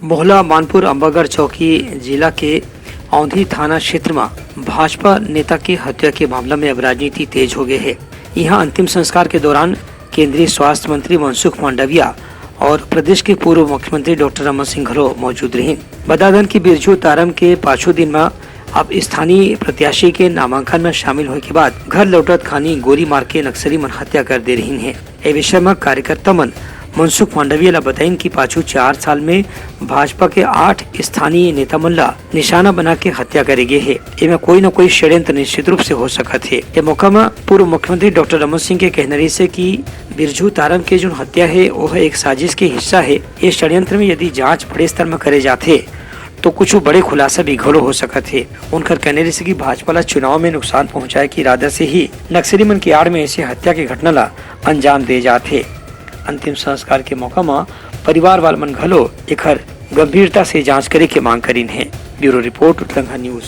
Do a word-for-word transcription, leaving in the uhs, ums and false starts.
मोहला मानपुर अम्बागढ़ चौकी जिला के औंधी थाना क्षेत्र म भाजपा नेता के हत्या के मामला में अब राजनीति तेज हो गए हे। यहाँ अंतिम संस्कार के दौरान केंद्रीय स्वास्थ्य मंत्री मनसुख मांडविया और प्रदेश के पूर्व मुख्यमंत्री डॉक्टर रमन सिंह घलो मौजूद रहिन। बता दन कि बिरजू तारम के पाछू दिन म अब स्थानीय प्रत्याशी के नामांकन में शामिल होए के बाद घर लौटत खानी गोली मार के नक्सली मन हत्या कर दे रहिन हे। ए विषय म कार्यकर्ता मन मनसुख मांडविया ला बताइन कि पाछू चार साल में भाजपा के आठ स्थानीय नेता मन ला निशाना बना के हत्या करे गे हे। एमा कोई न कोई षड्यंत्र निश्चित रूप से हो सकत हे। ए मौका म पूर्व मुख्यमंत्री डॉक्टर रमन सिंह के कहना रहिस हे कि बिरजू तारम के जोन हत्या हे, ओह एक साजिश के हिस्सा हे। ए षड्यंत्र में यदि जांच बड़े स्तर म करे जाथे, तो कुछ बड़े खुलासा भी घलो हो सकत हे। उनकर कहना रहिस हे कि भाजपा ला चुनाव में नुकसान पहुंचाए के इरादा से ही नक्सली मन के आड़ में ऐसे हत्या के घटना ला अंजाम दे जात हे। अंतिम संस्कार के मौका म परिवार वाला मन घलो एखर गंभीरता से जांच करे के मांग करिन हे। Bureau report, Uttarakhand news.